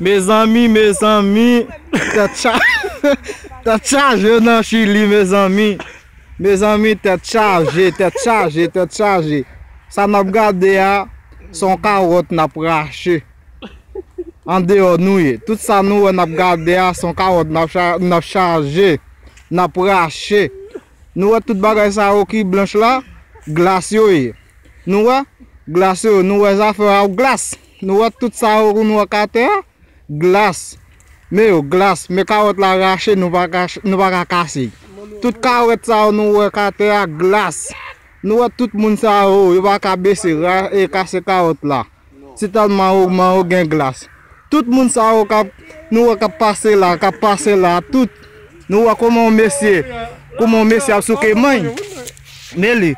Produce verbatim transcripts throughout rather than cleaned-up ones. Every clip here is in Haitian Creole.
Mezanmi, mezanmi, tèt cha- tèt chaje nan Chili, mezanmi. Mezanmi, tèt chaje, tèt chaje, tèt chaje. Sa n ap gade a, se yon kawòt n ap rache. Andeyò nou ye. Tout sa nou wè n ap gade a, se yon kawòt n ap cha- n ap chaje, n ap rache. Nou wè tout bagay sa yo ki blanch la, glas yo ye. Nou wè, glas yo, nou wè zafè a glas. Nou wè tout sa yo nou wè k atè a, glas. Men yo, glas. Men kawòt la rache, nou pa ka, nou pa ka kase. Tout kawòt sa yo nou wè k atè a, glas. Nou wè tout moun sa yo, yo pa ka bese, ra- e kase kawòt la. Se tèlman yo, man yo gen glas. Tout moun sa yo k ap, nou wè k ap pase la, k ap pase la, tout. Nou wè kòman yon mesye, kòman yon mesye ap souke manny. Men li,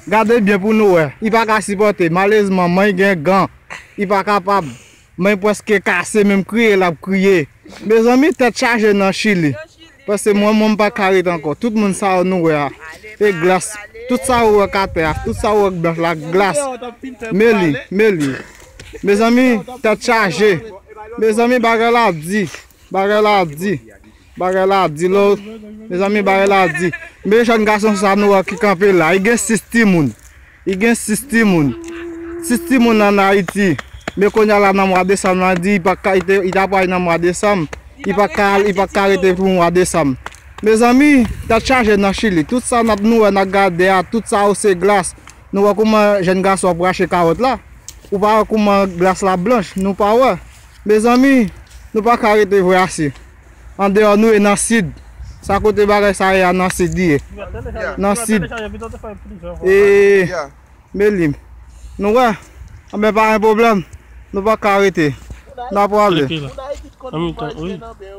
gade byen pou nou wè. Li pa ka sipòte. Malezman, manny gen gan. Li pa kapab. Manny prèske kase, menm kriye l ap kriye. Mezanmi, tèt chaje nan Chili. Paske mwen, mwen, m pa ka ret ankò. Tout moun sa yo nou wè a, e glas. Tout sa yo wè k atè a, tout sa yo wè k blanch la, glas. Men li, men li. Mezanmi, tèt chaje. Mezanmi, bagay la di. Bagay la di. Bagay la di lo. Mezanmi, bagay la di. Men jèn gason sa nou wè ki kanpe la. Li gen sis timoun. Li gen sis timoun. Sis timoun ann Ayiti. Men kounye a la nan mwa desanm nan, li di li pa ka, li te, li ta pral nan mwa desanm. Li pa ka, li pa ka rete pou mwa desanm. Mezanmi, tèt chaje nan Chili. Tout sa n ap nou wè, n ap gade a, tout sa yo se glas. Nou wè kòman jèn gason ap rache kawòt la. Ou pa wè kòman glas la blanch, nou pa wè. Mezanmi, nou pa ka rete vre ase. Andeyò nou ye nan sid. Sa kote bagay sa ye a nan sid li ye. Nan sid. E, men li. Nou wè? Anben pa gen pwoblèm. Nou pa ka rete. N ap prale. An mitan, wi.